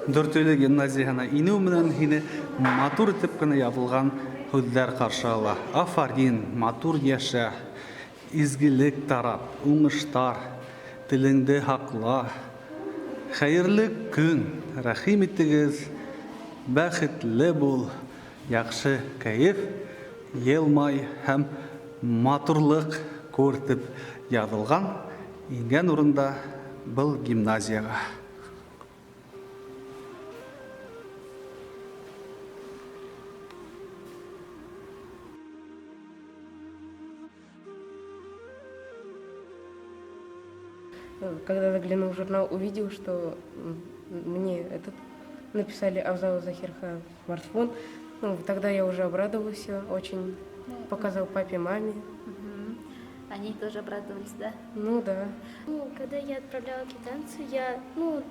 Дүртөйлө гимназияһына инеү менән һине матур итеп кенә яҙылған һүҙҙәр ҡаршы ала. Афарин, матур йәшә, изгелек тарат, уңыштар, телеңде һакла, хәйерле көн, рәхим итегез, бәхетле бул, яҡшы кәйеф, елмай һәм матурлыҡ күр дип яҙылған ингән урында был гимназияға. Когда заглянул в журнал, увидел, что мне этот написали Авзал Захирхан смартфон. Ну, тогда я уже обрадовался очень. Показал папе, маме. Угу. Они тоже обрадовались, да? Ну да. Ну, когда я отправляла квитанцию, я, ну,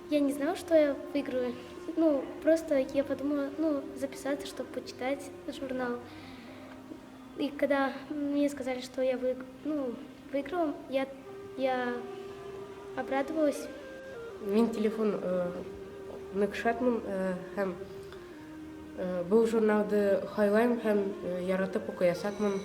я не знала, что я выиграю. Ну, просто я подумала, ну, записаться, чтобы почитать журнал. И когда мне сказали, что я вы, ну, выиграла, я, я обрадовалась. Мин телефон ныҡ шатмын һәм был журналды һайлайым һәм яратып уҡыясаҡмын.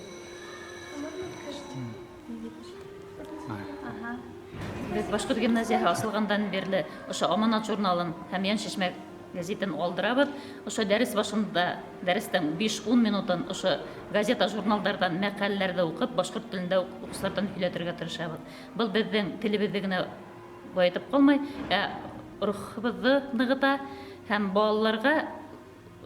Беҙ Башҡорт гимназияһы асылғандан бирле ошо Аманат журналын һәм Йән шишмә гәзитен алдырабыҙ. Ошо дәрес башында дәрестең 5-10 минутын ошо газета, журналдарҙан мәҡәләләрҙе уҡып, башҡорт телендә уҡыусыларҙан һөйләтергә тырышабыҙ. Был беҙҙең телебеҙҙе генә байытып ҡалмай, ә рухыбыҙҙы нығыта һәм балаларға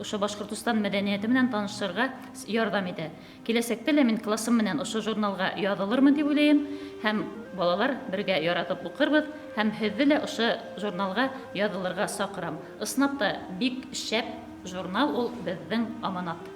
ошо Башҡортостан мәҙәниәте менән танышырға ярҙам итә. Киләсәктә лә мин классым менән ошо журналға яҙылырмын тип уйлайым һәм балалар бергә яратып уҡырбыҙ һәм һеҙҙе лә ошо журналға яҙылырға саҡырам. Ысынлап та бик шәп журнал ул беҙҙең аманат.